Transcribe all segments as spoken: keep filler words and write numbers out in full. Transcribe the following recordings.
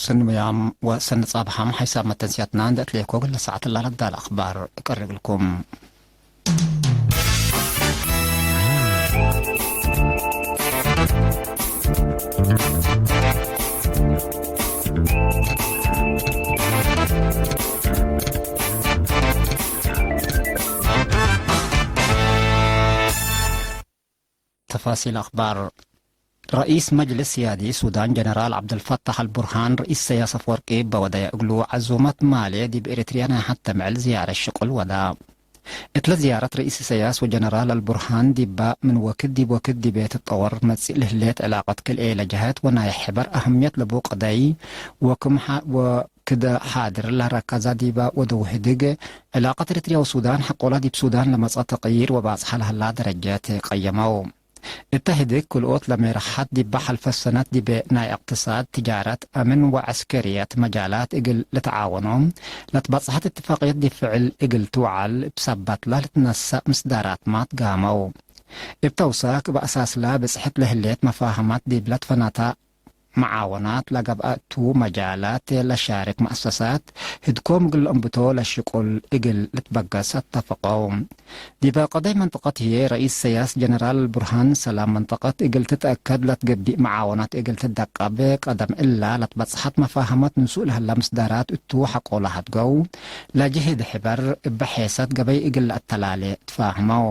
ሰኒ ምያም ወሰኒ ጻብሐም ሐይሳብ መተንስያትና እንዴ እትሌኮ እግለ ሰዓት ላለ ዳለ አኽባር እቀርብልኩም። ተፋሲል አኽባር። ረኢስ መጅልስ ስያዲ ሱዳን ጀነራል ዐብደልፈታሕ አልቡርሃን፣ ረኢስ ኢሰያስ አፈወርቂ እበ ወደየ እግሉ ዐዙመት ማሌ ዲብ ኤሪትርያ ናይ ሐቴ ምዕል ዝያረት ሽቁል ወዳ። እትለ ዝያረት ረኢስ ኢሰያስ ወጀነራል አልቡርሃን ዲባ ምን ወክድ ዲብ ወክድ ዲቤ ትጠወር መጽእ ለህሌት ዕላቀት ክልኤ ለጀሀት ወናይ ሕበር አህምየት ለቡ ቀደይ ወክም ሐ-፣ ወ-፣ ክደ ሓድር ለረከዘ ዲበ ወደው ህድግ፣ ዕላቀት ኤሪትርያ ወሱዳን ሐቆለ ዲብ ሱዳን ለመጽአ ተቅይር ወባጽሐ ለሀላ ደረጀት ቀየመው። እተ ህድግ ክልኦት ለሜርሐት ዲበ ሐልፈ ሰነት ዲበ ናይ እቅትሳድ፣ ትጃረት፣ አምን ወዐስከርየት መጃላት እግል ልትዓወኖ ለትበጽሐት እትፋቅየት ዲብ ፍዕል እግል ትውዓል እብ ሰበትለ ልትነሰእ ምስዳራትመ ትጋመው። እብ ተውሳክ እብ አሳስለ ብጽሕት ለህሌት መፋህመት ዲብለ ትፈነተ መዓወናት ለገብአ እቱ መጃላት ለሻርክ መአሰሳት ህድኮም እግል ለአንብቶ ለሽቁል እግል ልትበገስ አተፍቀው። ዲበ ቀደይ መንጠቀት ህዬ ረኢስ ኢሰያስ ጀነራል አልቡርሃን ሰላም መንጠቀት እግል ትትአከድ ለትገቢእ መዓወናት እግል ትደቀብ ቀደም እላ ለትበጽሐት መፋህመት ንሱእ ለህላ ምስዳራት እቱ ሐቆለ ሀድገው ለጅህድ ሕበር እበ ሔሰት ገበይ እግል ለአተላሌ ትፋህመው።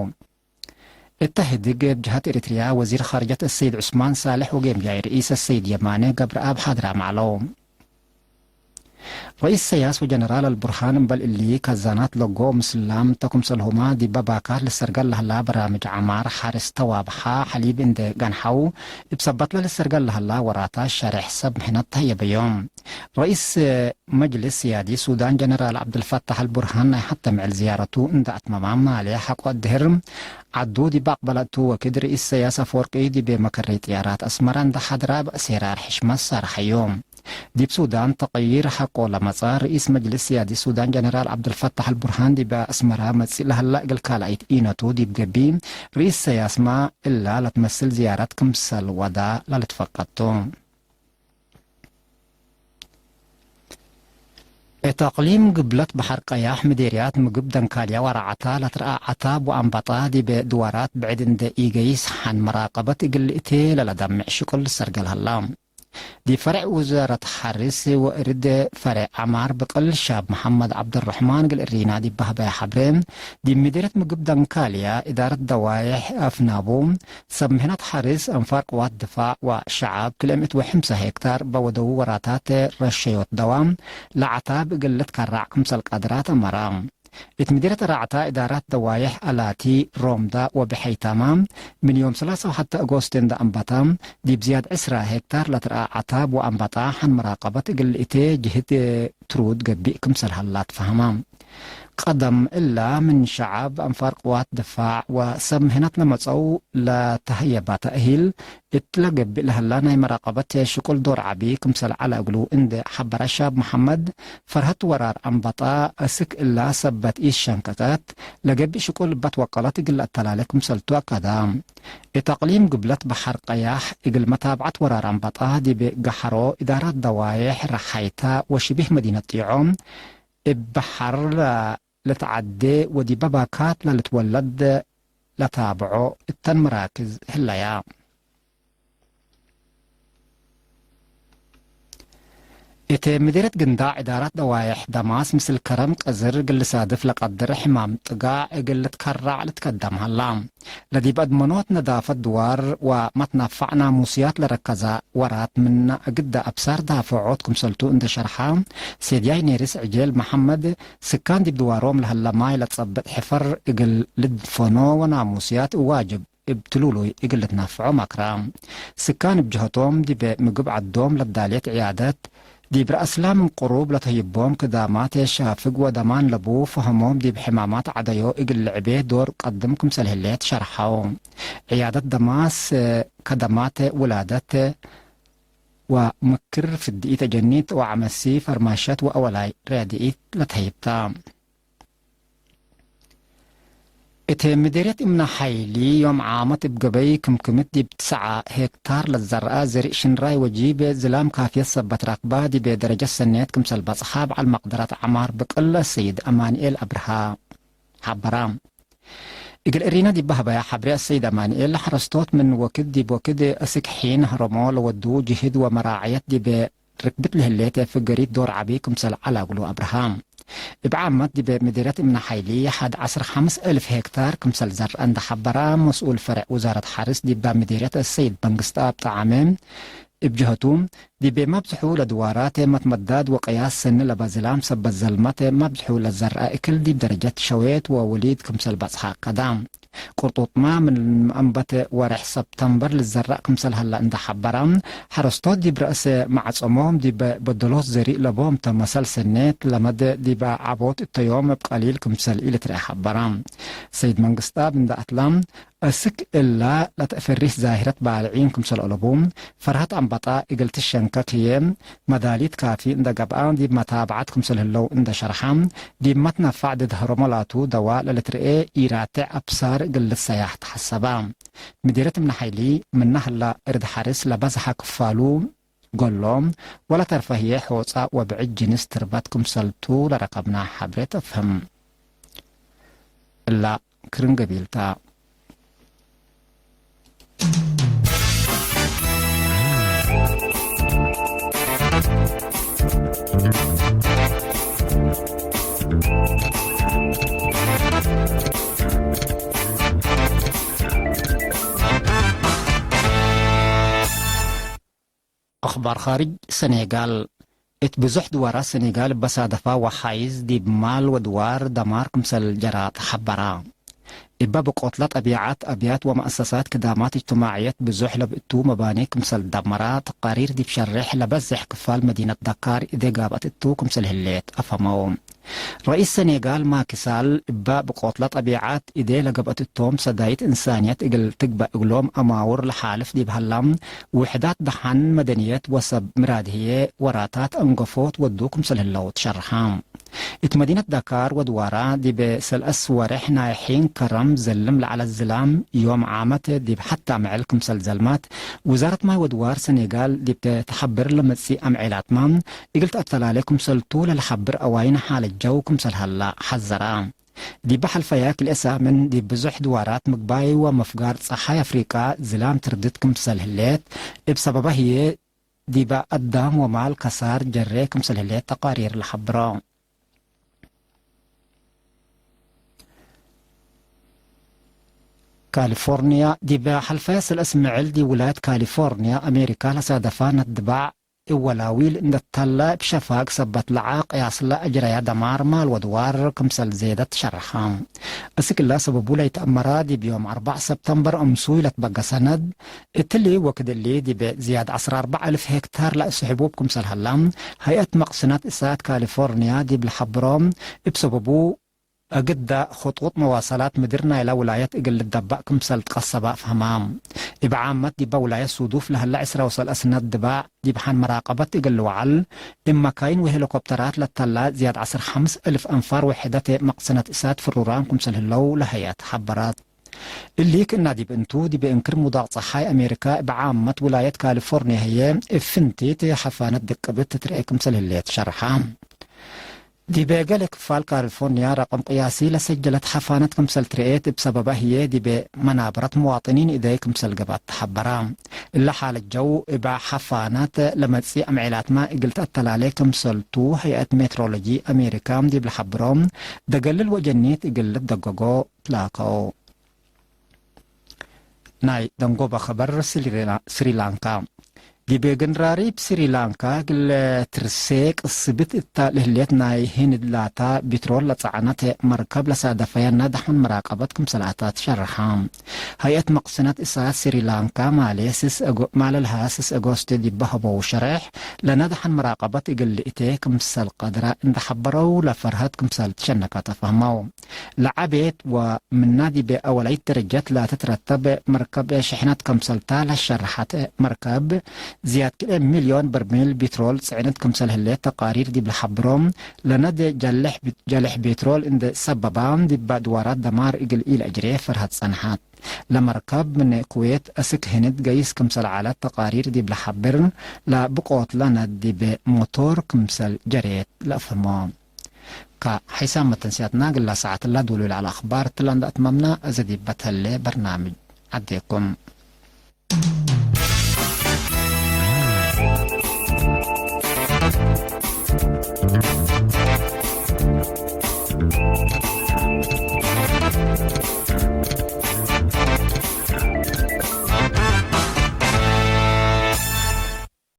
እተ ህድግ እብ ጀሀት ኤሪትርያ ወዚር ኻርጀት አሰይድ ዑስማን ሳልሕ ወጌምጃይ ርኢስ አሰይድ የማነ ገብረአብ ሓድራም ዐለው። ረኢስ ኢሰያስ ወጀነራል አልቡርሃን እምበል እሊ ከዛናት ለጎ ምስላም ተ ክምሰልሁመ ዲበ ባካት ልሰርገል ለህላ በራምጅ ዐማር ሐርስ ተዋብሐ ሐሊብ እንዴ ገንሐው እብ ሰበትለ ልሰርገል ለህላ ወራታት ሸሬሕ ሰብ ምሕነት ተህየበዮም። ረኢስ መጅልስ ስያዲ ሱዳን ጀነራል ዐብደልፈታሕ አልቡርሃን ናይ ሐቴ ምዕል ዝያረቱ እንደ አትመማም ማሌ ሐቆ አድህር ዐዱ ዲብ አቅበለቱ ወክድ ርኢስ ኢሰያስ አፈወርቂ ዲብ መከረይ ጥያራት አስመረ እንደ ሐድራ በእሴራር ሕሽመት ሳርሐዩ። ዲብ ሱዳን ተቅይር ሐቆ ለመጽአ ርኢስ መጅልስ ስያዲ ሱዳን ጀነራል ዐብደልፈታሕ አልቡርሃን ዲብ አስመረ መጽእ ለህላ እግል ካልኣይት ኢነቱ ዲብ ገቢ ርኢስ ኢሰያስመ እላ ለትመስል ዝያረት ክምሰል ወዳ ለልትፈቀድ ቱ። እት አቅሊም ግብለት በሐር ቀያሕ ምዴርያት ምግብ ደንካልያ ወራዐታ ለትረአ ዐታብ ወአንበጣ ዲብ ድዋራት ብዕድ እንዴ ኢገይስ ሐን መራቀበት እግል ልእቴ ለለደምዕ ሽቁል ልሰርገል ሀላ። ዲብ ፈሬዕ ውዛረት ሐርስ ወእርድ ፈሬዕ ዐማር ብቅል ሻብ መሐመድ ዐብደልረሕማን እግል እሪና ዲብ በህበ ሐብሬ፣ ዲብ ምዴርየት ምግብ ደንካልያ እዳረት ደዋዬሕ አፍናቡ፣ ሰብ ምህነት ሐርስ፣ አንፋር ቅዋት ድፋዕ ወሸዓብ ክልኤ ምእት ወሐምሳ ሄክታር በወደዉ ወራታት ረሸዮት ደዋ ለዐታብ እግል ልትከራዕ ክምሰል ቀድራት አመራ። እት ምዲርየት ራዕታ እዳራት ደዋዬሕ አላቲ፣ ሮምዳ ወብሐይታማ ምን ዮም ሰላሰ ወሐቴ አጎስት እንደ አንበታ ዲብ ዝያድ ዕስራ ሄክታር ለትረአ ዐታብ ወአንበጣ ሐን መራቀበት እግል ልእቴ ጅህት ትሩድ ገብእ ክምሰል ሀላ ትፈሀማ። ቀደም እላ ምን ሸዐብ አንፋር ቅዋት ድፋዕ ወሰብ ምህነት ለመጸው ለተህየባተ እሂል እት ለገብእ ለሀላ ናይ መራቀበት ሽቁል ዶር ዐቢ ክምሰል ዐለ እግሉ እንዴ ሐበረ ሻብ መሐመድ፣ ፈርሀት ወራር አንበጣ እስክ እላ ሰበት ኢሸንቀቀት፣ ለገብእ ሽቁል እበ ትወቀለት እግል ለአተላሌ ክምሰልቱ አከደ። እት አቅሊም ግብለት በሐር ቀያሕ እግል መታብዐት ወራር አንበጣ ዲብ ገሐሮ እዳራት ደዋዬሕ ረሓይታ ወሽቢህ መዲነት ጢዖ እብ በሐር ለልትዐዴ ወዲበ ባካት ለልትወለድ ለታብዖ እተን መራክዝ ህለያ። እት ምዲርየት ግንዳዕ እዳራት ደዋዬሕ ደማስ ምስል ከረም ቀዝር እግል ልሳድፍ ለቀድር ሕማም ጥጋዕ እግል ልትከራዕ ልትከደም ሀላ። ለዲብ አድመኖት ነዳፈት ድዋር ወመትናፋዕ ናሙስያት ለረከዘ ወራት ምነ እግደ አብሳር ዳፈዖት ክምሰልቱ እንደ ሸርሐ ሴድያይ ኔርስ ዕጄል መሐመድ፣ ስካን ዲብ ድዋሮም ለሀለ ማይ ለጸብጥ ሕፈር እግል ልድፈኖ ወናሙስያት እዋጅብ እብ ትሉሉይ እግል ልትናፍዖ መክራ። ስካን እብ ጀሀቶም ዲብ ምግብ ዐዶም ለዳሌት ዕያደት፣ ዲብ ረአስላ ምን ቅሩብ ለተህይቦም ክዳማት ሻፍግ ወደማን ለቡ ፈሀሞም ዲብ ሕማማት ዐደዮ እግል ልዕቤ ዶር ቀድም ክምሰል ህሌት ሸርሐው። ዕያደት ደማስ ከደማት ውላደት ወምክር ፍድኢት አጀኒት ወዐመሲ ፈርማሸት ወአወላይ ረድኢት ለተህይብታ። እት ምዴርየት እምነ ሐይሊ ዮም ዓመት እብ ገበይ ክምክምት ዲብ ትሰዓ ሄክታር ለትዘረአ ዘሪእ ሽንራይ ወጂብ ዝላም ካፍየት ሰበት ራክባ ዲብ ደረጀት ሰኔት ክምሰል በጽሐ በዐል መቅደረት ዐማር ብቅል ሰይድ አማንኤል አብርሃ ሐበራ። እግል እሪነ ዲብ በህበያ ሐብሬ አሰይድ አማንኤል፣ ሐረስቶት ምን ወክድ ዲብ ወክድ እስክ ሒን ሀረሞ ለወዱ ጅህድ ወመራዐየት ዲብ ርክብት ለህሌት ፍገሪት ዶር ዐቢ ክምሰል ዐላ እግሉ አብርሃ። እብ ዓመት ዲብ ምዴርየት እምነ ሐይሊ ሐድ ዐስር ሐምስ እልፍ ሄክታር ክምሰል ዘርአ እንደ ሐበራ መስኡል ፈሬዕ ውዛረት ሐርስ ዲባ ምዴርየት አሰይድ መንግስትአብ ጠዓመ፣ እብ ጀሀቱ፣ ዲቤ መብዝሑ ለድዋራት መትመዳድ ወቅያስ ሰኒ ለበ ዝላም ሰበት ዘልመት መብዝሑ ለዘርአ እክል ዲብ ደረጀት ሸዌት ወውሊድ ክምሰል በጽሐ አከዳ። ቅርጡጥመ ምን አንበት ወሬሕ ሰብተምበር ልዘረእ ክምሰል ሀለ እንደ ሐበረ፣ ሐረስቶት ዲብ ረአስ መዐጸሞም ዲብ በደሎት ዘሪእ ለቦም ተ መሰል ሰኔት ለመድ ዲብ ዐቦት እተ ዮም እብ ቀሊል ክምሰል ኢልትረኤ ሐበረ። ሰይድ መንግስትአብ እንደ አትላ፣ እስክ እላ ለተአፈሪህ ዛሂረት ባልዒን ክምሰል አለቡ፣ ፈርሀት አንበጣ እግል ትሸንከክ ህዬ፣ መዳሊት ካፊ እንደ ገብአ፣ ዲብ መታብዐት ክምሰል ህለው እንደ ሸርሐ፣ ዲብ መትነፋዕ ድድ ሀረሞ ላቱ ደዋ ለልትርኤ ኢራትዕ አብሳር እግል ልትሰያሕ ተሐሰበ። ምዲርየት እምነ ሐይሊ፣ ምነ ህላ እርድ ሐርስ ለበዝሐ ክፋሉ፣ ገሎ ወለተርፈ ህዬ ሖጻ ወብዕድ ጅንስ ትርበት ክምሰልቱ ለረከብና ሐብሬ ተፍህም። እላ ክርን ገቢል ታ። አኽባር ኻርጅ፣ ሰኔጋል። እት ብዙሕ ድዋራት ሰኔጋል እበ ሳደፋ ወሓይዝ ዲብ ማል ወድዋር ደማር ክምሰል ጀራ ተሐበራ። እበ ብቆትለ ጠቢዐት፣ አብያት ወመአሰሳት ክዳማት እጅትማዕየት ብዙሕ ለብእቱ መባኔ ክምሰል ደመራ፣ ተቃሪር ዲብ ሸሬሕ ለበዝሕ ክፋል መዲነት ዳካር እዴ ጋብአት እቱ ክምሰል ህሌት አፈመው። ረኢስ ሰኔጋል ማኪ ሳል፣ እበ ብቆትለ ጠቢዐት እዴ ለገብአት እቶም ሰዳይት እንሳንየት እግል ትግበእ እግሎም አማውር ለሓልፍ ዲብ ሀላ፣ ውሕዳት ደሐን መደንየት ወሰብ ምራድ ህዬ ወራታት አንገፎት ወዱ ክምሰል ህለው ትሸርሐ። እት መዲነት ዳካር ወድዋራ ዲብ ሰልአስ ወሬሕ ናይ ሒን ከረም ዘልም ለዐለት ዝላም ዮም ዓመት ዲብ ሐታ ምዕል ክምሰል ዘልማት፣ ውዛረት ማይ ወድዋር ሰኔጋል ዲብ ተሐብር ለመጽእ አምዔላትመ እግል ተአተላሌ ክምሰልቱ ለልሐብር አዋይን ሓለት ጀው ክምሰል ሀላ ሐዘራ። ዲበ ሐልፈየ ክልኤ ሳምን ዲብ ብዙሕ ድዋራት ምግባይ ወመፍጋር ጸሓይ አፍሪቃ ዝላም ትርድት ክምሰል ህሌት፣ እብ ሰበበ ህዬ ዲበ አዳም ወማል ከሳር ጀሬ ክምሰል ህሌት ተቃሪር ለሐብሮ። ካሊፎርንያ፣ ዲበ ሐልፈየ ሰለስ ምዕል ዲብ ውላየት ካሊፎርንያ አሜሪካ ለሳደፋ ነድባዕ እወላዊል እንደ ተለ እብ ሸፋግ ሰበት ለዐ ቅያስለ አጅረየ ደማር ማል ወድዋር ክምሰል ዜደት ሸርሐ። እስክላ ሰበቡ ለይተአመረ ዲብ ዮም አርበዕ ሰብተምበር እምሱይ ለትበገሰ ነድ፣ እትሊ ወክድ እሊ ዲብ ዝያድ ዐስራ አርበዕ እልፍ ሄክታር ለአስሕቡብ ክምሰል ሀላ፣ ሀይአት መቅስነት እሳት ካሊፎርንያ ዲብ ለሐብሮ፣ እብ ሰበቡ፣ እግዳ ኽጡጥ መዋሰላት ምድር ናይላ ውላየት እግል ልደባእ ክምሰል ትቀሰበ አፍሀማ። እብ ዓመት ዲበ ውላየት ሱዱፍ ለሀለ ዕስራ ወሰለስ ነድባዕ ዲብ ሐን መራቀበት እግል ልወዐል፣ እብ መካይን ወሄሊኮፕተራት ለተላ ዝያድ ዐስር ሐምስ እልፍ አንፋር ወሕደት መቅሰነት እሳት ፍሩራም ክምሰል ህለው ለሀያት ሐበራት። እሊ ክእና ዲብ እንቱ፣ ዲብ እንክር ሙዳቅ ጸሓይ አሜሪካ እብ ዓመት ውላየት ካሊፎርንያ ህዬ እብ ፍንቲት ሐፋነት ድቅብት ትትርኤ ክምሰል ህሌት ሸርሐ። ዲበ ገሌ ክፋል ካሊፎርንያ ረቀም ቅያሲ ለሰጀለት ሐፋነት ክምሰል ትርኤት እብ ሰበበ ህዬ ዲበ መናበረት መዋጥኒን እደይ ክምሰል ገብአት ተሐበራ። እለ ሓለት ጀው እበ ሐፋነት ለመጽእ አምዔላትመ እግል ተአተላሌ ክምሰልቱ ሀይአት ሜትሮሎጂ አሜሪካ ዲብ ለሐብሮ፣ ደገልል ወጀኒት እግል ልትደገጎ ትላከው። ናይ ደንጎበ ኸበር ስሪላ-፣ ስሪላንካ። ዲብ ግንራሪብ ስሪላንካ እግል ትርሴ ቅስብት እታ ለህሌት ናይ ህንድ ላታ ቢትሮል ለጸዐነት መርከብ ለሳደፈየ ነድሐን መራቀበት ክምሰል አታ ትሸርሐ። ሀይአት መቅስነት እሳት ስሪላንካ ማሌ ስስ አጎ-፣ ማለልሃ ስስ አጎስት ዲብ ሀበው ሸሬሕ፣ ለነድሐን መራቀበት እግል ልእቴ ክምሰል ቀድረ እንደ ሐበረው ለፈርሀት ክምሰል ትሸነፈት አፍሀመው። ለዐቤት ወምና ዲብ አወላይት ደረጀት ለትትረተብ መርከብ ሽሕነት ከምሰልታ ለሸርሐት መርከብ፣ ዝያድ ክልኤ ሚልዮን በርሚል ቢትሮል ጽዕነት ክምሰል ህሌት ተቃሪር ዲብ ለሐብሮ፣ ለነዴ ጀሌሕ ቤትሮል እንዴ ሰበባ፣ ዲብ ድዋራት ደማር እግል ኢለአጅሬ ፈርሀት ጸንሐት። ለመርከብ ምን ኩዌት እስክ ህንድ ገይስ ክምሰል ዐለት ተቃሪር ዲብ ለሐብር፣ ለብቆት ለነድ ዲብ ሞቶር ክምሰል ጀሬት ለአፍህሞ። ከሐይሳም መተንስያትና ግላ ሰዓትላ ዶሉ ለዐለ አኽባር ትላ እንደ አትመምና፣ እዘ ዲብ በተሌ በርናምጅ ዐዴኩም።